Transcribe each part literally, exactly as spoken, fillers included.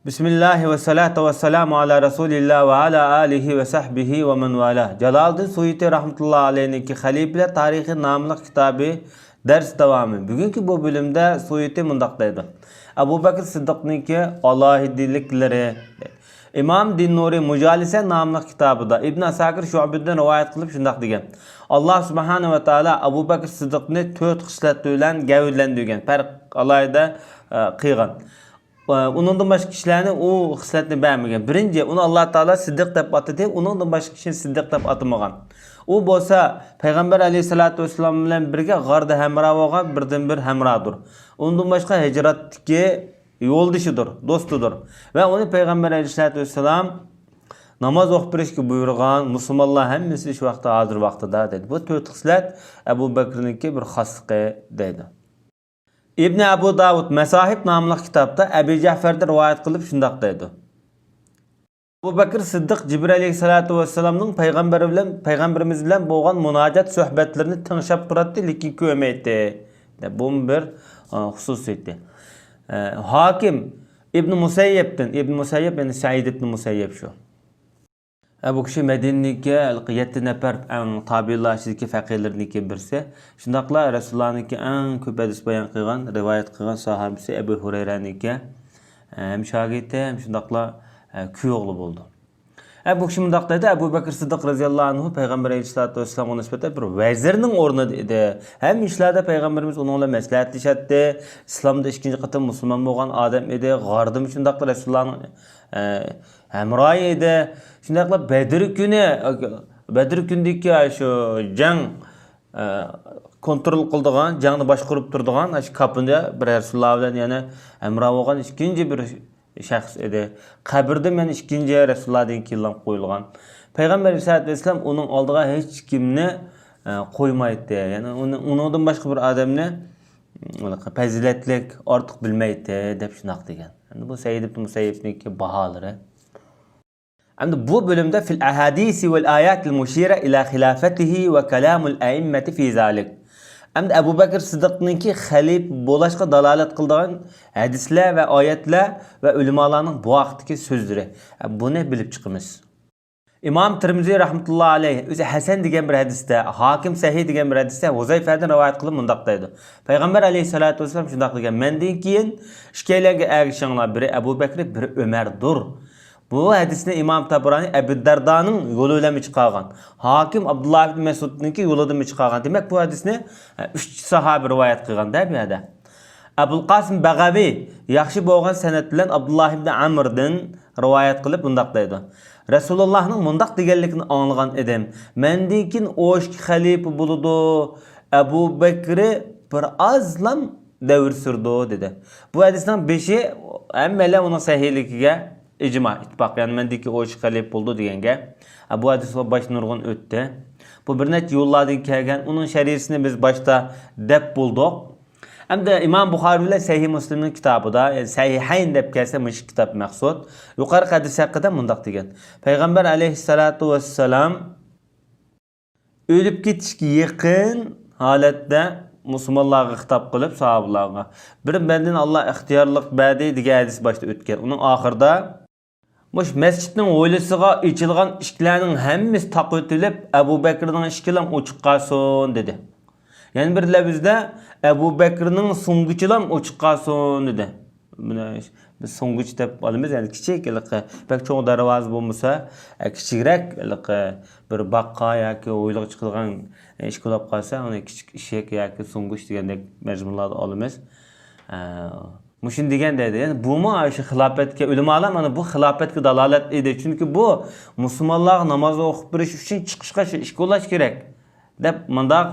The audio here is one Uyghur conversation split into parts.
بىسمىللاھ ۋەسسالاتۇ ۋەسسالامۇ ئالا رەسۇلىللاھ ۋە ئالا ئالىھى ۋە سەھبىھى ۋە مەن ۋالاھ. جالالىدىن سۇيۇتى رەھمەتۇللاھى ئەلەيھنىڭكى خەلىپىلەر تارىخى ناملىق كىتابى دەرس داۋامى. بۈگۈنكى بۇ بۆلۈمدە سۇيۇتى مۇنداق دەيدۇ: ئەبۇ بەكرى سىددىقنىڭكى ئالاھىدىلىكلىرى. ئىمام دىننۇرى مۇجالىسە ناملىق كىتابىدا، ئىبن ئەساكىر شۇئبىدىن رىۋايەت قىلىپ شۇنداق دېگەن: ئاللاھ سۇبھانەھۇ ۋە تائالا ئەبۇ بەكرى سىددىقنى تۆت خىسلەت بىلەن گەۋدىلەندۈرگەن، پەرق ئالاھىدە، ئە، قىلغان. ئۇنىڭدىن باشقا كىشىلەرنى ئۇ خىسلەتنى بەرمىگەن. بىرىنچى، ئۇنى ئاللاھ تائالا سىددىق دەپ ئاتىدى، ئۇنىڭدىن باشقا كىشىنى سىددىق دەپ ئاتىمىغان. ئۇ بولسا پەيغەمبەر ئەلەيھىسسالاتۇ ۋەسسالام بىلەن بىرگە غاردا ھەمراھ بولغان بىردىنبىر ھەمراھدۇر. ئۇنىڭدىن باشقا ھىجرەتتىكى يولدىشىدۇر، دوستىدۇر. ۋە ئۇنى پەيغەمبەر ئەلەيھىسسالاتۇ ۋەسسالام ناماز ئوقۇپ بېرىشكە بۇيرۇغان، مۇسۇلمانلار ھەممىسى شۇ ۋاقىتتا ھازىر ۋاقتىدا دەيدۇ. بۇ تۆت خىسلەت ئەبۇ بەكرىنىڭكى بىر خاسلىقى دەيدۇ. ئىبنى ئەبۇ داۋۇد مەساھىب ناملىق كىتابتا ئەبى جەفەردىن رىۋايەت قىلىپ شۇنداق دەيدۇ: ئەبۇ بەكرى سىددىق جىبرىئىل ئەلەيھىسسالاتۇ ۋەسسالامنىڭ پەيغەمبەر بىلەن، پەيغەمبىرىمىز بىلەن بولغان مۇناجات سۆھبەتلىرىنى تىڭشاپ تۇراتتى، لېكىن كۆرمەيتتى. بۇمۇ بىر، ئە، خۇسۇسىيىتى. ئە، ھاكىم ئىبنى مۇسەييەبتىن، ئىبنى مۇسەييەب، يەنى سەئىد ئىبنى مۇسەييەب شۇ. ئە، بۇ كىشى مەدىنىدىكى ھېلىقى يەتتە نەپەر ئەڭ تابىئىنلار ئىچىدىكى فەقىرلىرىنىڭكى بىرسى. شۇنداقلا رەسۇلۇللانىڭكى ئەڭ كۆپ ھەدىس بايان قىلغان، رىۋايەت قىلغان ساھابىسى ئەبۇ ھۇرەيرەنىڭكى، ئە، ھەم شاگىرتى، ھەم شۇنداقلا، ئە، كۈيئوغلى بولىدۇ. ئە، بۇ كىشى مۇنداق دەيدۇ: ئەبۇ بەكرى سىددىق رەزىياللاھۇ ئەنھۇ پەيغەمبەر ئەلەيھىسسالاتۇ ۋەسسالامغا نىسبەتەن بىر ۋەزىرنىڭ ئورنىدا ئىدى. ھەممە ئىشلاردا پەيغەمبىرىمىز ئۇنىڭ بىلەن مەسلىھەتلىشەتتى. ئىسلامدا ئىككىنچى قېتىم مۇسۇلمان بولغان ئادەم ئىدى. غاردىمۇ شۇنداقلا رەسۇلۇللانىڭ، ئە، ھەمراھى ئىدى. شۇنداقلا بەدر كۈنى، بەدر كۈنىدىكى شۇ جەڭ، ئە، كونترول قىلىدىغان، جەڭنى باشقۇرۇپ تۇرىدىغان شۇ كاپىندا بىر رەسۇلۇللا بىلەن يەنە ھەمراھ بولغان ئىككىنچى بىر شەخس ئىدى. قەبرىدىمۇ يەنە ئىككىنچى رەسۇلۇللادىن كېيىنلا قويۇلغان. پەيغەمبەر ئەلەيھىسسالاتۇ ۋەسسالام ئۇنىڭ ئالدىغا ھېچكىمنى، ئە، قويمايتتى. يەنى ئۇنى، ئۇنىڭدىن باشقا بىر ئادەمنى، م، پەزىلەتلىك، ئارتۇق بىلمەيتتى، دەپ شۇنداق دېگەن. ئەمدى بۇ سەئىد ئىبن مۇسەييەبنىڭكى باھالىرى. ئەمدى بۇ بۆلۈمدە في الأحاديث والآيات المشيرة إلى خلافته وكلام الأئمة في ذلك. ئەمدى ئەبۇ بەكرى سىددىقنىڭكى خەلىپە بولۇشقا دالالەت قىلىدىغان ھەدىسلەر ۋە ئايەتلەر ۋە ئۆلىمالارنىڭ بۇ ھەقتىكى سۆزلىرى. بۇنى بىلىپ چىقىمىز. ئىمام تىرمىزى رەھمەتۇللا ئەلەيھ ئۆزى ھەسەن دېگەن بىر ھەدىستە، ھاكىم سەھىھ دېگەن بىر ھەدىستە ھۇزەيفەدىن رىۋايەت قىلىپ مۇنداق دەيدۇ: پەيغەمبەر ئەلەيھىسسالاتۇ ۋەسسالام شۇنداق دېگەن: مەندىن كېيىن ئىككىيلەنگە ئەگىشىڭلار، بىرى ئەبۇ بەكرى، بىرى ئۆمەردۇر. بۇ ھەدىسنى ئىمام تەبرانى ئەبۇ دەردانىڭ يولى بىلەن چىقارغان. ھاكىم ئابدۇللا ئىبن مەسئۇدنىڭكى يولىدىن چىقارغان. دېمەك، بۇ ھەدىسنى، ئە، ئۈچ ساھابە رىۋايەت قىلغاندا بۇ يەردە. ئەبۇل قاسىم بەغەۋى ياخشى بولغان سەنەد بىلەن ئابدۇللا ئىبن ئەمردىن رىۋايەت قىلىپ مۇنداق دەيدۇ: رەسۇلۇللاھنىڭ مۇنداق دېگەنلىكىنى ئاڭلىغان ئىدىم: مەندىن كېيىن ئون ئىككى خەلىپە بولىدۇ، ئەبۇ بەكرى بىر ئازلام دەۋر سۈرىدۇ، دېدى. بۇ ھەدىسنىڭ بېشى ھەممەيلەن ئۇنىڭ سەھىھلىكىگە ئىجما، ئىتتىپاق، يەنى مەندىن كېيىن ئون ئىككى خەلىپە بولىدۇ دېگەنگە. بۇ ھەدىس باش نۇرغۇن ئۆتتى. بۇ بىر نەچچە يوللاردىن كەلگەن، ئۇنىڭ شەرھىسىنى بىز باشتا دەپ بولدۇق. ئەمدى ئىمام بۇخارىي بىلەن سەھىھ مۇسلىمنىڭ كىتابىدا، يەنى سەھىھەين دەپ كەلسە مۇشۇ كىتاب مەقسۇت، يۇقىرىقى ھەدىس ھەققىدە مۇنداق دېگەن: پەيغەمبەر ئەلەيھىسسالاتۇ ۋەسسالام ئۆلۈپ كېتىشكە يېقىن ھالەتتە مۇسۇلمانلارغا خىتاب قىلىپ، ساھابىلارغا، بىر مەندىن ئاللا ئىختىيارلىق بەردى دېگەن ھەدىس باشتا ئۆتكەن. ئۇنىڭ ئاخىرىدا، مۇشۇ مەسچىتنىڭ ھويلىسىغا ئېچىلغان ئىشىكلەرنىڭ ھەممىسى تاقىۋېتىلىپ، ئەبۇ بەكرىنىڭ ئىشىكىلا ئوچۇق قالسۇن، دېدى. يەنە بىر لەۋزدە، ئەبۇ بەكرىنىڭ سۇڭگۇچىلا ئوچۇق قالسۇن، دېدى. بۇنى بىز سۇڭگۇچ دەپ ئالىمىز، يەنى كىچىك، ھېلىقى بەك چوڭ دەرۋازا بولمىسا، ئە، كىچىكرەك، ھېلىقى بىر باغقا ياكى ھويلىغا چىقىدىغان، ئە، ئىشىك بولۇپ قالسا، ئۇنى كىچىك ئىشىك ياكى سۇڭگۇچ دېگەندەك مەزمۇنلاردا ئالىمىز. ئە، مۇشۇنى دېگەن دەيدۇ. يەنى بۇمۇ شۇ خىلاپەتكە، ئۆلىمالار مانا بۇ خىلاپەتكە دالالەت ئىدى. چۈنكى بۇ مۇسۇلمانلارغا ناماز ئوقۇپ بېرىش ئۈچۈن چىقىشقا شۇ ئىشىك بولۇش كېرەك، دەپ مۇنداق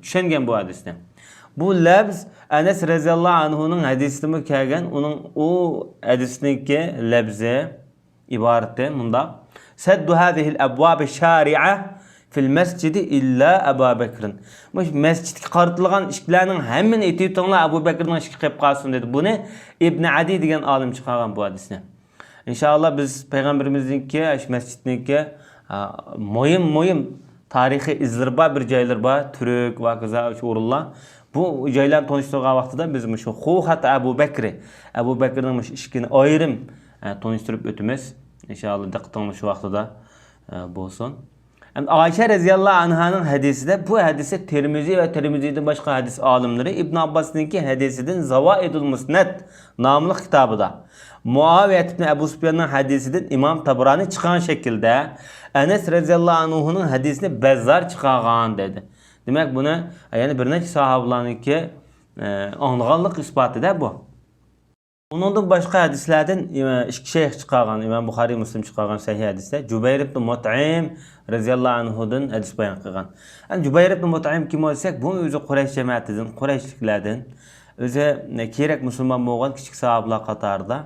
چۈشەنگەن بۇ ھەدىسنى. بۇ لەپز ئەنەس رەزىياللاھۇ ئەنھۇنىڭ ھەدىسىدىمۇ كەلگەن، ئۇنىڭ ئۇ ھەدىسنىڭكى لەپزى ئىبارىتى مۇنداق: سەددۇ ھازىھىل ئەبۋابى شارىئە فىل مەسجىدى ئىللا ئەبا بەكرىن. مۇشۇ مەسچىتكە قارىتىلغان ئىشىكلەرنىڭ ھەممىنى ئېتىۋېتىڭلار، ئەبۇ بەكرىنىڭ ئىشىكى قېلىپ قالسۇن، دېدى. بۇنى ئىبنى ئەدى دېگەن ئالىم چىقارغان بۇ ھەدىسنى. ئىنشائاللا، بىز پەيغەمبىرىمىزنىڭكى، شۇ مەسچىتنىڭكى، ئا، مۇھىم، مۇھىم تارىخىي ئىزلىرى بار بىر جايلىرى بار، تۈرك ۋە ھاكازا شۇ ئورۇنلار. بۇ جايلارنى تونۇشتۇرغان ۋاقتىدا بىز مۇشۇ خوخەت ئەبۇ بەكرى، ئەبۇ بەكرىنىڭ مۇشۇ ئىشىكىنى ئايرىم، ئە، تونۇشتۇرۇپ ئۆتىمىز. ئىنشائاللا، دىققىتىڭلار شۇ ۋاقتىدا، ئە، بولسۇن. ئەمدى ئائىشە رەزىياللاھۇ ئەنھانىڭ ھەدىسىدە، بۇ ھەدىسى تىرمىزى ۋە تىرمىزىدىن باشقا ھەدىس ئالىملىرى ئىبن ئابباسنىڭكى ھەدىسىدىن زاۋائىدۇل مۇسنەد ناملىق كىتابىدا، مۇئاۋىيەت ئىبن ئەبۇ سۇپياننىڭ ھەدىسىدىن ئىمام تەبرانى چىقارغان شەكىلدە، ئەنەس رەزىياللاھۇ ئەنھۇنىڭ ھەدىسىنى بەززار چىقارغان دەيدۇ. دېمەك، بۇنى يەنە بىر نەچچە ساھابىلارنىڭكى، ئە، ئاڭلىغانلىق ئىسپاتىدا بۇ. ئۇنىڭدىن باشقا ھەدىسلەردىن، ئە، ئىككى شەيخ چىقارغان، ئىمام بۇخارىي، مۇسلىم چىقارغان سەھىھ ھەدىستە جۇبەير ئىبن مۇتئىم رەزىياللاھۇ ئەنھۇدىن ھەدىس بايان قىلغان. ئەمدى جۇبەير ئىبن مۇتئىم كىم دېسەك، بۇ ئۆزى قۇرەيش جەمەتىدىن، قۇرەيشلىكلەردىن. ئۆزى، ئە، كېيىنرەك مۇسۇلمان بولغان كىچىك ساھابىلار قاتارىدا.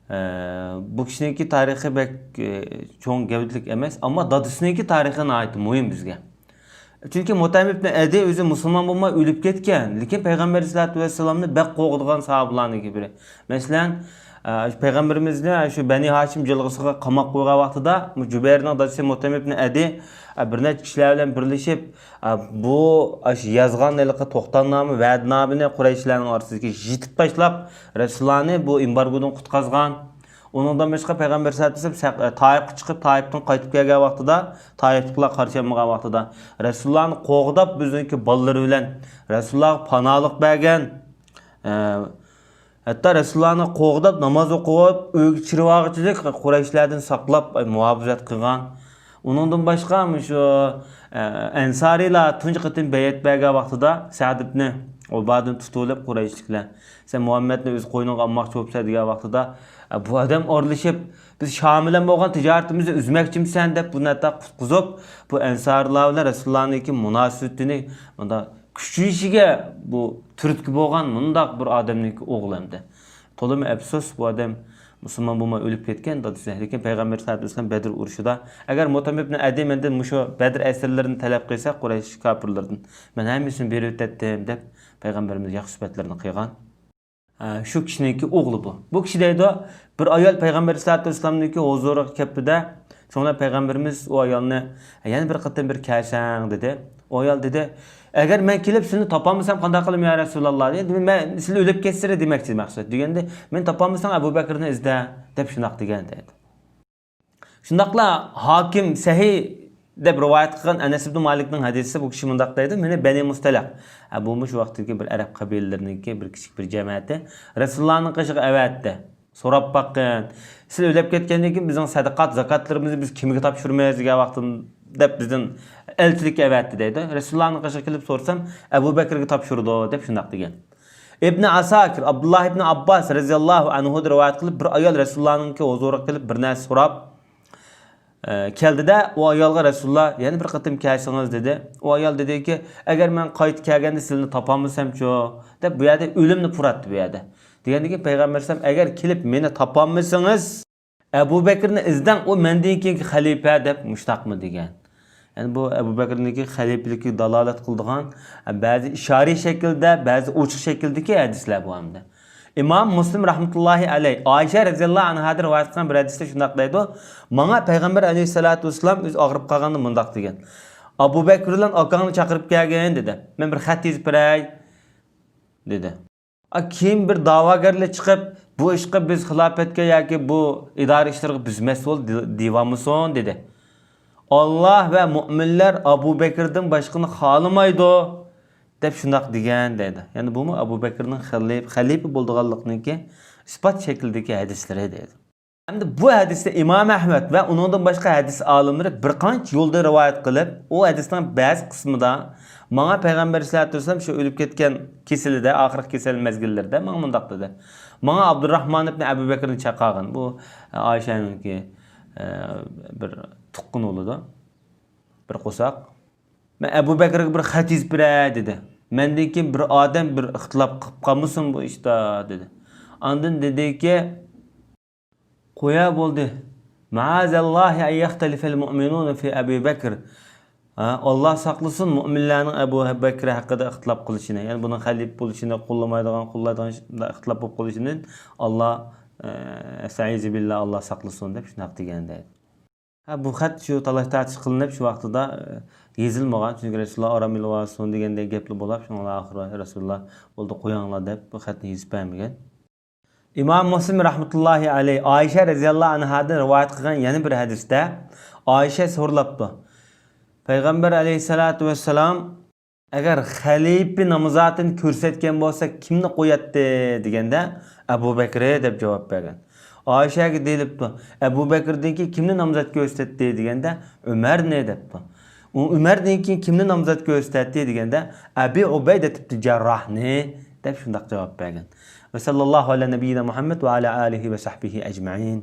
ئە، بۇ كىشىنىڭكى تارىخى بەك، ئە، چوڭ گەۋدىلىك ئەمەس، ئەمما دادىسىنىڭكى تارىخى ناھايىتى مۇھىم بىزگە. چۈنكى مۇتئىم ئىبن ئەدى ئۆزى مۇسۇلمان بولماي ئۆلۈپ كەتكەن، لېكىن پەيغەمبەر ئەلەيھىسسالاتۇ ۋەسسالامنى بەك قوغدىغان ساھابىلارنىڭكى بىرى. مەسىلەن، ئە، پەيغەمبىرىمىزنى شۇ بەنى ھاشىم جىلغىسىغا قاماپ قويغان ۋاقتىدا، بۇ جۇبەيرنىڭ دادىسى مۇتئىم ئىبن ئەدى، ئە، بىر نەچچە كىشىلەر بىلەن بىرلىشىپ، ئە، بۇ، ئە، شۇ يازغان ھېلىقى توختامنامە، ۋەدىنامىنى قۇرەيشلەرنىڭ ئارىسىدىكى يىتىپ تاشلاپ، رەسۇلۇللانى بۇ ئېمبارگودىن قۇتقازغان. ئۇنىڭدىن باشقا پەيغەمبەر سەللەللاھۇ ئەلەيھى ۋەسەللەم سەق-، تائىپقا چىقىپ، تائىپتىن قايتىپ كەلگەن ۋاقتىدا، تائىپلىقلار قارشى ئالمىغان ۋاقتىدا، رەسۇلۇللانى قوغداپ، ئۆزىنىڭكى بالىلىرى بىلەن رەسۇلۇللاغا پاناھلىق بەرگەن. ئە، ھەتتا رەسۇلۇللانى قوغداپ، ناماز ئوقۇپ، ئۆيگە چىرىۋالغۇچىلىك قۇرەيشلەردىن ساقلاپ، ئە، مۇھاپىزەت قىلغان. ئۇنىڭدىن باشقا، مۇشۇ، ئە، ئەنسارىيلار تۇنجى قېتىم بەيئەت بەرگەن ۋاقتىدا سەئد ئىبنى ئۇبادىنى تۇتۇۋېلىپ، قۇرەيشلىكلەر، «سەن مۇھەممەدنى ئۆز قوينۇڭغا ئالماقچى بولۇپسەن» دېگەن ۋاقتىدا، ئە، بۇ ئادەم ئارىلىشىپ، «بىز شام بىلەن بولغان تىجارىتىمىزنى ئۈزمەكچىمىسەن؟» دەپ، بۇنى ھەتتا قۇتقۇزۇپ، بۇ ئەنسارىيلار بىلەن رەسۇلۇللانىڭكى مۇناسىۋىتىنى مۇنداق كۈچىيىشىگە بۇ تۈرتكە بولغان مۇنداق بىر ئادەمنىڭكى ئوغلى ئەمدى. تولىمۇ ئەپسۇس، بۇ ئادەم مۇسۇلمان بولماي ئۆلۈپ كەتكەن، دادىسى. لېكىن پەيغەمبەر سەللەللاھۇ ئەلەيھى ۋەسەللەم بەدر ئۇرۇشىدا، «ئەگەر مۇتئىم ئىبن ئەدى مەندىن مۇشۇ بەدر ئەسىرلىرىنى تەلەپ قىلسا، قۇرەيش كاپىرلىرىدىن، مەن ھەممىسىنى بېرىۋېتەتتىم» دەپ، پەيغەمبىرىمىز ياخشى سۈپەتلىرىنى قىلغان. ئە، شۇ كىشىنىڭكى ئوغلى بۇ. بۇ كىشى دەيدۇ، بىر ئايال پەيغەمبەر ئەلەيھىسسالاتۇ ۋەسسالامنىڭكى ھۇزۇرىغا كەپتىدە، شۇڭا پەيغەمبىرىمىز ئۇ ئايالنى، «يەنە بىر قېتىم بىر كەلسەڭ» دېدى. ئۇ ئايال دېدى، «ئەگەر مەن كېلىپ سېنى تاپالمىسام قانداق قىلىمەن يا رەسۇلاللا؟» دېدى، «مەن سىلى ئۆلۈپ كەتسىلە دېمەكچى مەقسەت.» دېگەندە، «مەن تاپالمىساڭ ئەبۇ بەكرىنى ئىزدە» دەپ شۇنداق دېگەن دەيدۇ. شۇنداقلا ھاكىم سەھىھ دەپ رىۋايەت قىلغان ئەنەس ئىبن مالىكنىڭ ھەدىسى، بۇ كىشى مۇنداق دەيدۇ، مېنى بەنى مۇستەلىق، ئە، بۇمۇ شۇ ۋاقىتتىكى بىر ئەرەب قەبىلىلىرىنىڭكى بىر كىچىك بىر جەمەتى، رەسۇلۇللانىڭ قېشىغا ئەۋەتتى. سوراپ باققىن، سىلەر ئۆلۈپ كەتكەندىن كېيىن بىزنىڭ سەدىقات، زاكاتلىرىمىزنى بىز كىمگە تاپشۇرىمىز دېگەن ۋاقتىدا دەپ بىزدىن ئەلچىلىككە ئەۋەتتى دەيدۇ. رەسۇلۇللانىڭ قېشىغا كېلىپ سورىسام، ئەبۇ بەكرىگە تاپشۇرىدۇ دەپ شۇنداق دېگەن. ئىبنى ئاساكىر، ئابدۇللا ئىبنى ئابباس رەزىياللاھۇ ئەنھۇدىن رىۋايەت قىلىپ، بىر ئايال رەسۇلۇللانىڭكى ھۇزۇرىغا كېلىپ بىر نەرسە سوراپ، ئە، كەلدىدە، ئۇ ئايالغا رەسۇلۇللا، «يەنە بىر قېتىم كەلسىڭىز» دېدى. ئۇ ئايال دېدىكى، «ئەگەر مەن قايتا كەلگەندە سىلىنى تاپالمىسامچۇ؟» دەپ، بۇ يەردە ئۆلۈمنى پۇراتتى بۇ يەردە. دېگەندىن كېيىن پەيغەمبەر ئەلەيھىسسالام، «ئەگەر كېلىپ مېنى تاپالمىسىڭىز، ئەبۇ بەكرىنى ئىزدەڭ، ئۇ مەندىن كېيىنكى خەلىپە» دەپ مۇشتاقمۇ دېگەن. يەنى بۇ ئەبۇ بەكرىنىڭكى خەلىپىلىكىگە دالالەت قىلىدىغان بەزى ئىشارىي شەكىلدە، بەزى ئوچۇق شەكىلدىكى ھەدىسلەر بۇ ھەمدە. ئىمام مۇسلىم رەھمەتۇللاھى ئەلەيھ، ئائىشە رەزىياللاھۇ ئەنھادىن رىۋايەت قىلغان بىر ھەدىستە شۇنداق دەيدۇ، ماڭا پەيغەمبەر ئەلەيھىسسالاتۇ ۋەسسالام ئۆزى ئاغرىپ قالغاندا مۇنداق دېگەن، «ئابۇ بەكرى بىلەن ئاكاڭنى چاقىرىپ كەلگىن» دېدى. «مەن بىر خەت يېزىپ بېرەي» دېدى. ئا، كېيىن بىر دەۋاگەرلەر چىقىپ، «بۇ ئىشقا بىز خىلاپەتكە ياكى بۇ ئىدارە ئىشلىرىغا بىز مەسئۇل دې-، دېيىۋالمىسۇن» دېدى. «ئاللا ۋە مۆمىنلەر ئەبۇ بەكىردىن باشقىنى خالىمايدۇ» دەپ شۇنداق دېگەن دەيدۇ. يەنى بۇمۇ ئەبۇ بەكىرنىڭ خەلىپ-، خەلىپە بولىدىغانلىقىنىڭكى ئىسپات شەكلىدىكى ھەدىسلىرى دەيدۇ. ئەمدى بۇ ھەدىسنى ئىمام ئەھمەد ۋە ئۇنىڭدىن باشقا ھەدىس ئالىملىرى بىر قانچە يولدا رىۋايەت قىلىپ، ئۇ ھەدىسنىڭ بەزى قىسمىدا ماڭا پەيغەمبەر سەللەللاھۇ ئەلەيھى ۋەسەللەم شۇ ئۆلۈپ كەتكەن كېسىلىدە، ئاخىرقى كېسەل مەزگىللىرىدە ماڭا مۇنداق دېدى. ماڭا ئابدۇرراھمان ئىبنى ئەبۇ بەكرنى چاقارغىن. بۇ ئائىشەنىڭكى، ئە، بىر تۇغقىنى بولىدۇ. بىر قورساق. مەن ئەبۇ بەكرگە بىر خەت يېزىپ بېرەي دېدى. مەندىن كېيىن بىر ئادەم بىر ئىختىلاپ قىلىپ قالمىسۇن بۇ ئىشتا دېدى. ئاندىن دېدىكى، قويە بولدى. مەئەزەللاھى ئەن يەختەلىفەل مۇئمىنۇنە فى ئەبى بەكر. ھە، ئاللا ساقلىسۇن مۇئمىنلارنىڭ ئەبۇ بەكرى ھەققىدە ئىختىلاپ قىلىشىنى. يەنى بۇنىڭ خەلىپە بولۇشىنى، قوللىمايدىغان، قوللايدىغان ئىختىلاپ بولۇپ قېلىشىدىن ئاللا، ئە، ئەستەئىزۇ بىللا، ئاللا ساقلىسۇن دەپ شۇنداق دېگەن دەيدۇ. ھە، بۇ خەت شۇ تالاش-تارتىش قىلىنىپ، شۇ ۋاقتىدا، ئە، يېزىلمىغان. چۈنكى رەسۇلۇللا ئارام ئېلىۋالسۇن دېگەندەك گەپلەر بولاپ، شۇڭا ئاخىرى رەسۇلۇللا، «بولدى، قويۇڭلار» دەپ بۇ خەتنى يېزىپ بەرمىگەن. ئىمام مۇسلىم رەھمەتۇللاھى ئەلەيھ ئائىشە رەزىياللاھۇ ئەنھادىن رىۋايەت قىلغان يەنە بىر ھەدىستە ئائىشە سورىلاپتۇ. پەيغەمبەر ئەلەيھىسسالاتۇ ۋەسسالام ئەگەر خەلىپە نامزاتىنى كۆرسەتكەن بولسا كىمنى قوياتتى دېگەندە، ئەبۇ بەكرى دەپ جاۋاب بەرگەن. ئائىشەگە دېيىلىپتۇ، ئەبۇ بەكردىن كېيىن كىمنى نامزات كۆرسەتتى دېگەندە، ئۆمەرنى دەپتۇ. ئۇ ئۆمەردىن كېيىن كىمنى نامزات كۆرسەتتى دېگەندە، ئەبى ئۇبەيدە ئىبنى جەرراھنى دەپ شۇنداق جاۋاب بەرگەن. ۋە ساللاللاھۇ ئەلە نەبىييىنا مۇھەممەد ۋە ئەلە ئالىھى ۋە سەھبىھى ئەجمەئىن.